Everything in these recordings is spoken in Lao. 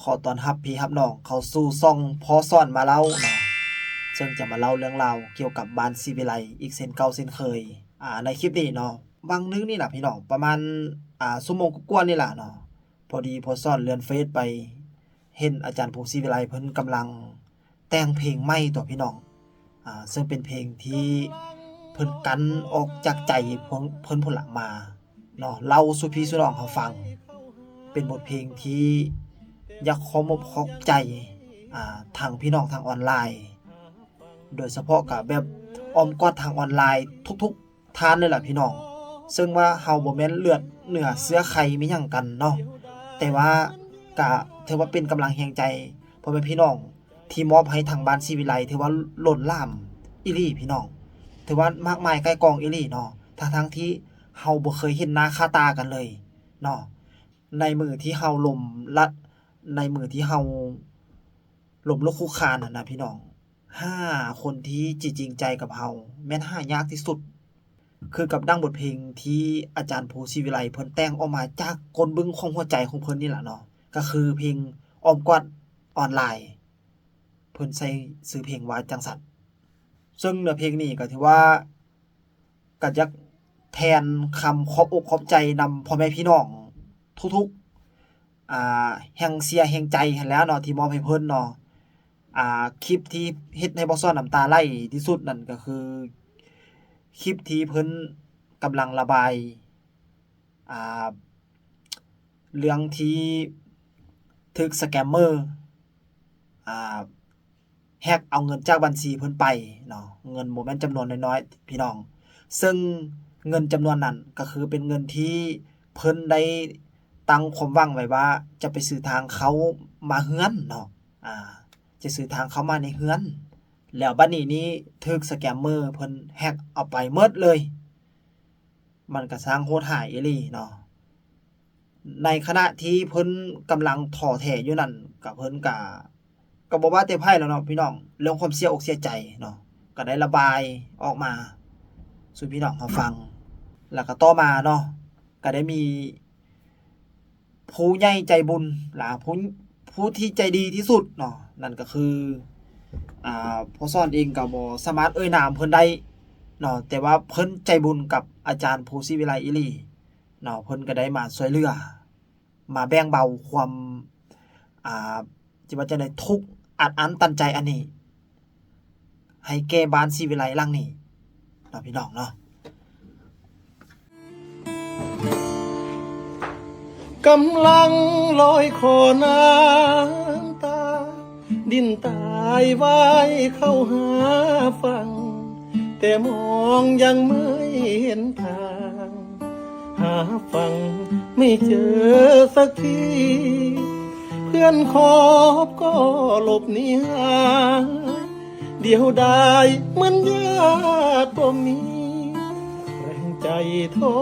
ຂໍຕ້ອນຮັບພີ່ຮັບນ້ອງເຂົ້າສູ່ຊ່ອງພໍ່ສອນມາເລົ່າເນາະ, ເຊິ່ງຈະມາເລົ່າເລື່ອງລາວກ່ຽວກັບບ້ານສີວິໄລອີກເຊັ່ນເກົ່າເຊັ່ນເຄີຍ. ອາ ໃນຄລິບນີ້ເນາະ, ຫວ່າງໜຶ່ງນີ້ລະພີ່ນ້ອງ, ປະມານ ອາ ຊົ່ວໂມງກວ່າໆນີ້ລະເນາະ, ພໍດີພໍ່ສອນເລື່ອນເຟສໄປ ເຫັນອາຈານພູສີວິໄລເພິ່ນກຳລັງແຕ່ງເພງໃໝ່ຕົວະພີ່ນ້ອງ. ອາ ເຊິ່ງເປັນເພງທີ່ເພິ່ນກັ່ນອອກຈາກໃຈເພິ່ນ ເພິ່ນພຸ້ນລະມາເນາະ, ເລົ່າສູ່ພີ່ສູ່ນ້ອງເຮົາຟັງ. ເປັນບົດເພງທີ່ຢາກຂໍມອບຂອບໃຈ ອາ ທາງພີ່ນ້ອງທາງອອນລາຍ, ໂດຍສະເພາະກະແບບອ້ອມກອດທາງອອນລາຍທຸກໆ ທ່ານເລີຍລະພີ່ນ້ອງ, ເຊິ່ງວ່າເຮົາບໍ່ແມ່ນເລືອດເນື້ອເຊື້ອໄຂມີຫຍັງກັນເນາະ, ແຕ່ວ່າກະຖືວ່າເປັນກຳລັງແຮງໃຈພໍ່ແມ່ພີ່ນ້ອງທີ່ມອບໃຫ້ທາງບ້ານສີວິໄລ ຖືວ່າລົ້ນຫຼາມອີ່ຫຼີພີ່ນ້ອງ, ຖືວ່າມາກມາຍກ່າຍກອງອີ່ຫຼີເນາະ, ທັງໆທີ່ເຮົາບໍ່ເຄີຍເຫັນໜ້າຄ່າຕາກັນເລີຍເນາະ. ໃນມື້ທີ່ເຮົາລົມລະ ໃນມື້ທີ່ເຮົາ ລົ້ມລຸກຄຸກຄານຫັ້ນນະພີ່ນ້ອງ, ຫາຄົນທີ່ຈະຈິງໃຈກັບເຮົາແມ່ນຫາຍາກທີ່ສຸດ. ຄືກັບດັ່ງບົດເພງທີ່ອາຈານພູສີວິໄລເພິ່ນແຕ່ງອອກມາຈາກກົ້ນບຶ້ງຂອງຫົວໃຈຂອງເພິ່ນນີ້ລະເນາະ, ກະຄືເພງອ້ອມກອດອອນລາຍ, ເພິ່ນໃສ່ຊື່ເພງວ່າຈັ່ງຊັ້ນ. ເຊິ່ງເນື້ອເພງນີ້ກະຖືວ່າ ກະຢາກແທນຄຳຂອບອົກຂອບໃຈນຳພໍ່ແມ່ພີ່ນ້ອງທຸກໆ ອາ ແຮງເຊຍແຮງໃຈຫັ້ນແຫຼະເນາະ ທີ່ມອບໃຫ້ເພິ່ນເນາະ. ອາ ຄລິບທີ່ເຮັດໃຫ້ບ່າວສອນນ້ຳຕາໄຫຼທີ່ສຸດນັ້ນກະຄື ຄລິບທີ່ເພິ່ນກຳລັງລະບາຍ ອາ ເລື່ອງທີ່ຖືກສະແກມເມີ ອາ ແຮັກເອົາເງິນຈາກບັນຊີເພິ່ນໄປເນາະ, ເງິນບໍ່ແມ່ນຈຳນວນນ້ອຍໆ ພີ່ນ້ອງ, ເຊິ່ງເງິນຈຳນວນນັ້ນກະຄືເປັນເງິນທີ່ເພິ່ນໄດ້ຕັ້ງຄວາມຫວັງໄວ້ວ່າຈະໄປຊື້ທາງເຂົ້າມາເຮືອນເນາະ, ອາ ຈະຊື້ທາງເຂົ້າມາໃນເຮືອນ, ແລ້ວບັດນີ້ນີ້ຖືກສະແກມເມີເພິ່ນແຮັກເອົາໄປໝົດເລີຍ. ມັນກະຊ່າງໂຫດຮ້າຍອີ່ຫຼີເນາະ. ໃນຂະນະທີ່ເພິ່ນກຳລັງທໍ້ແທ້ຢູ່ນັ້ນ ກະເພິ່ນກະ ກະບໍ່ວ່າແຕ່ໃຜແລ້ວເນາະພີ່ນ້ອງ, ເລື່ອງຄວາມເສຍອົກເສຍໃຈເນາະ ກະໄດ້ລະບາຍອອກມາສູ່ພີ່ນ້ອງເຮົາຟັງ. ແລ້ວກະຕໍ່ມາເນາະ ກະໄດ້ມີ ຜູ້ໃຫຍ່ໃຈບຸນ ລະ ຜູ້ ຜູ້ທີ່ໃຈດີທີ່ສຸດເນາະ, ນັ້ນກະຄື ອາ ພໍ່ສອນເອງກະບໍ່ສາມາດເອີ່ຍນາມເພິ່ນໄດ້ເນາະ, ແຕ່ວ່າເພິ່ນໃຈບຸນກັບອາຈານພູສີວິໄລອີ່ຫຼີເນາະ, ເພິ່ນກະໄດ້ມາຊ່ວຍເຫຼືອ ມາແບ່ງເບົາຄວາມ ອາ ຈະວ່າຈັ່ງໃດ ທຸກອັດອັ້ນຕັນໃຈອັນນີ້ ໃຫ້ແກ່ບ້ານສີວິໄລຫຼັງນີ້ເນາະ ພີ່ນ້ອງເນາະ. ກຳລັງລອຍຄໍນ້ຳຕາ ດິນຕາຍວ່າຍເຂົ້າຫາຝັ່ງ ແຕ່ມອງຍັງໄມ່ເຫັນທາງ ຫາຝັ່ງໄມ່ເຈີສັກທີ ເພື່ອນຄອບກໍຫຼົບໜີຫາຍ ດຽວດາຍເໝືອນຍາດບໍ່ມີ ແຮງໃຈທໍ້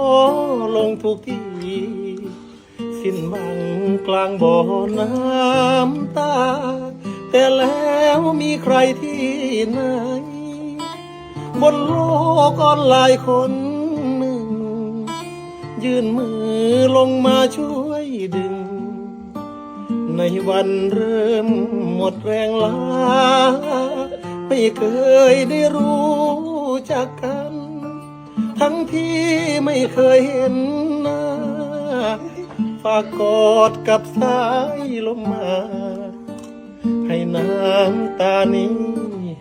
ລົງທຸກທີ ສິ້ນໝັ້ງກລາງບໍ່ນ້ຳຕາ ແຕ່ແລ້ວມີໃຄທີ່ໄຫນ ບົນໂລກອອນລາຍຄົນໜຶ່ງ ຍື່ນມືລົງມາຊ່ວຍດຶງ ໃນວັນເລີ່ມໝົດແຮງລາ ໄມ່ເຄີຍໄດ້ຮູ້ຈັກກັນ ທັງທີ່ໄມ່ເຄີຍເຫັນໜ້າ ຝາກກອດກັບສາຍລົມມາ ໃຫ້ນ້ຳຕານີ້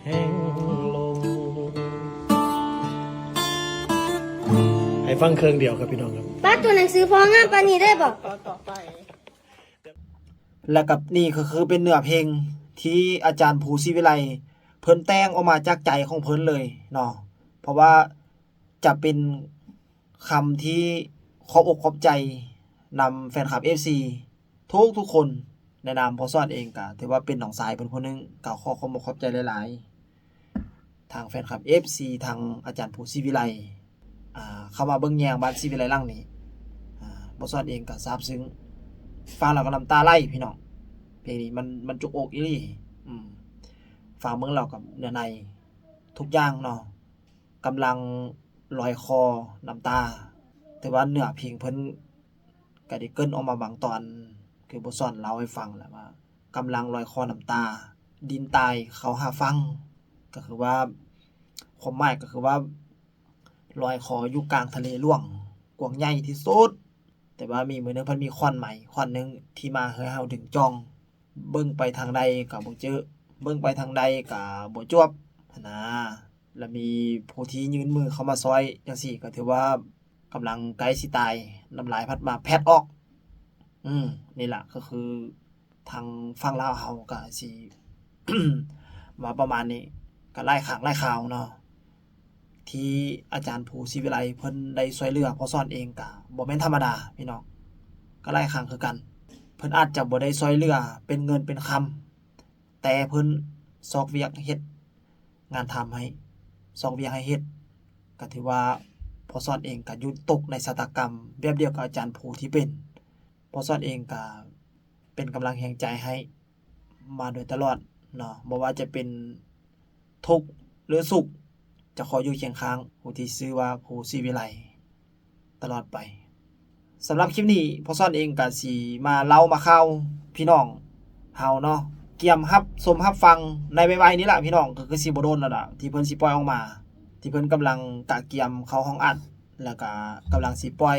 ແຫ້ງລົງ. ໃຫ້ຟັງເຄິ່ງດຽວຄັບພີ່ນ້ອງຄັບ. ປ້າ ຕົວໜັງສືພໍ່ງາມປານນີ້ໄດ້ບໍ່? ແລະ ກັບນີ້ກໍຄືເປັນເນື້ອເພງທີ່ອາຈານພູສີວິໄລເພິ່ນແຕ່ງອອກມາຈາກໃຈຂອງເພິ່ນເລີຍເນາະ, ເພາະວ່າຈະເປັນຄຳທີ່ຂອບອົກຂອບໃຈນຳແຟນຄລັບເອັຟຊີທຸກໆຄົນ. ໃນນາມພໍ່ສອນເອງກະຖືວ່າເປັນນ້ອງຊາຍເພິ່ນຜູ້ໜຶ່ງ, ກະຂໍຂອບອົກຂອບໃຈຫຼາຍໆ ທາງແຟນຄລັບເອັຟຊີ ທາງອາຈານພູສີວິໄລ ອາ ເຂົ້າມາເບິ່ງແຍງບ້ານສີວິໄລຫຼັງນີ້. ອາ ບ່າວສອນເອງກໍຊາບຊຶ້ງ, ຟັງແລ້ວກໍນ້ຳຕາໄຫຼພີ່ນ້ອງ. ເພງນີ້ມັນ ມັນຈຸກອົກອີ່ຫຼີ. ອືມ ຟັງເບິ່ງແລ້ວກໍເນື້ອໃນທຸກຢ່າງເນາະ ກຳລັງລອຍຄໍນ້ຳຕາ. ແຕ່ວ່າເນື້ອເພງເພິ່ນ ກໍໄດ້ເກີ່ນອອກມາບາງຕອນ ຄືບ່າວສອນເລົ່າໃຫ້ຟັງແຫຼະວ່າ ກຳລັງລອຍຄໍນ້ຳຕາ ດິນຕາຍເຂົ້າຫາຝັ່ງ ກໍຄືວ່າ ຄວາມໝາຍກໍຄືວ່າ ລອຍຄໍຢູ່ກາງທະເລຫຼວງກວ້າງໃຫຍ່ທີ່ສຸດ, ແຕ່ວ່າມີມື້ໜຶ່ງເພິ່ນມີຂອນໄມ້ຂອນໜຶ່ງທີ່ມາໃຫ້ເຮົາດຶງຈ້ອງ. ເບິ່ງໄປທາງໃດກໍບໍ່ເຈີ, ເບິ່ງໄປທາງໃດກໍບໍ່ຈວບຫັ້ນນາ. ແລະມີຜູ້ທີ່ຍື່ນມືເຂົ້າມາຊ່ອຍຈັ່ງຊີ້ ກໍຖືວ່າກຳລັງໃກ້ຊິຕາຍ, ນ້ຳລາຍພັດມາແພັດອອກ. ອືມ ນີ້ລະກໍຄືທາງຝັ່ງລາວເຮົາກໍຊິ ເວົ້າປະມານນີ້, ກໍຫຼາຍຄັ້ງຫຼາຍຄາວເນາະ ທີ່ອາຈານພູ ສີວິໄລ ເພິ່ນໄດ້ຊ່ວຍເຫຼືອພໍ່ສອນເອງ ກະບໍ່ແມ່ນທຳມະດາພີ່ນ້ອງ, ກະຫຼາຍຄັ້ງຄືກັນ. ເພິ່ນອາດຈະບໍ່ໄດ້ຊ່ວຍເຫຼືອເປັນເງິນເປັນຄຳ, ແຕ່ເພິ່ນຊອກວຽກເຮັດງານທຳໃຫ້, ຊອກວຽກໃຫ້ເຮັດ, ກະຖືວ່າພໍ່ສອນເອງກະຢູ່ຕົກໃນຊະຕາກຳແບບດຽວກັບອາຈານພູທີ່ເປັນ. ພໍ່ສອນເອງກະເປັນກຳລັງແຮງໃຈໃຫ້ ມາໂດຍຕະຫຼອດເນາະ, ບໍ່ວ່າຈະເປັນທຸກຫຼືສຸກ ຈະຄອຍຢູ່ຄຽງຂ້າງຜູ້ທີ່ຊື່ວ່າພູ ສີວິໄລ ຕະຫຼອດໄປ. ສຳລັບຄລິບນີ້ ພໍ່ສອນເອງກະຊິມາເລົ່າມາຂ່າວພີ່ນ້ອງເຮົາເນາະ, ກຽມຮັບຊົມຮັບຟັງໃນໄວໆນີ້ລະພີ່ນ້ອງ, ກໍຄືຊິບໍ່ດົນແລ້ວລະທີ່ເພິ່ນຊິປ່ອຍອອກມາ, ທີ່ເພິ່ນກຳລັງກະກຽມເຂົ້າຫ້ອງອັດ ແລ້ວກະກຳລັງຊິປ່ອຍ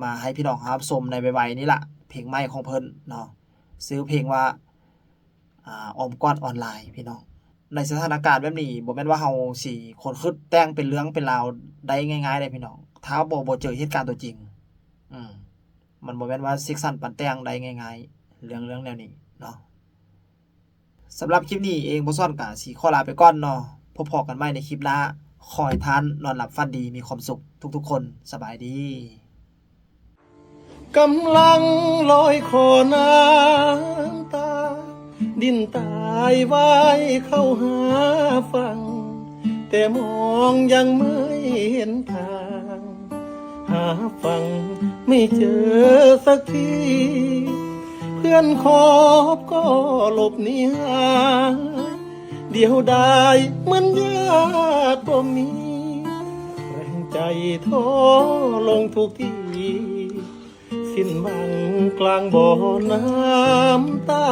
ມາໃຫ້ພີ່ນ້ອງຮັບຊົມໃນໄວໆນີ້ລະ, ເພງໃໝ່ຂອງເພິ່ນເນາະ. ຊື່ເພງວ່າ ອາ ອ້ອມກອດອອນລາຍພີ່ນ້ອງ. ໃນສະຖານະການແບບນີ້ ບໍ່ແມ່ນວ່າເຮົາຊິຄົ້ນຄຶດແຕ່ງເປັນເລື່ອງເປັນລາວໄດ້ງ່າຍໆເດ້ພີ່ນ້ອງ, ຖ້າບໍ່ ບໍ່ເຈີເຫດການຕົວຈິງ. ອືມ ມັນບໍ່ແມ່ນວ່າເສກສັນປັນແຕ່ງໄດ້ງ່າຍໆ ເລື່ອງ ເລື່ອງແນວນີ້ເນາະ. ສຳລັບຄລິບນີ້ເອງ ພໍ່ສອນກະຊິຂໍລາໄປກ່ອນເນາະ, ພົບພໍ້ກັນໃໝ່ໃນຄລິບໜ້າ. ຂໍໃຫ້ທ່ານນອນຫຼັບຝັນດີ ມີຄວາມສຸກທຸກໆຄົນ. ສະບາຍດີ. ກຳລັງລອຍຄໍນ້ຳຕາ ດິນຕາຍວ່າຍເຂົ້າຫາຝັ່ງ, ແຕ່ມອງຍັງໄມ່ເຫັນທາງ ຫາຝັ່ງໄມ່ເຈີສັກທີ, ເພື່ອນຄອບກໍຫຼົບໜີຫາຍ ດຽວດາຍເໝືອນຍາດບໍ່ມີ, ແຮງໃຈທໍລົງທຸກທີ, ສິ້ນຫວັງກລາງບໍ່ນ້ຳຕາ,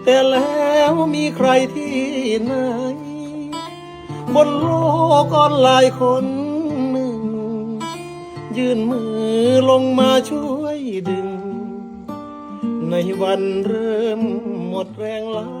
ແຕ່ແລ້ວມີໃຄທີ່ໄຫນ ບົນໂລກອອນລາຍຄົນໜຶ່ງ ຍື່ນມືລົງມາຊ່ວຍດຶງ ໃນວັນເລີ່ມໝົດແຮງຫຼາຍ.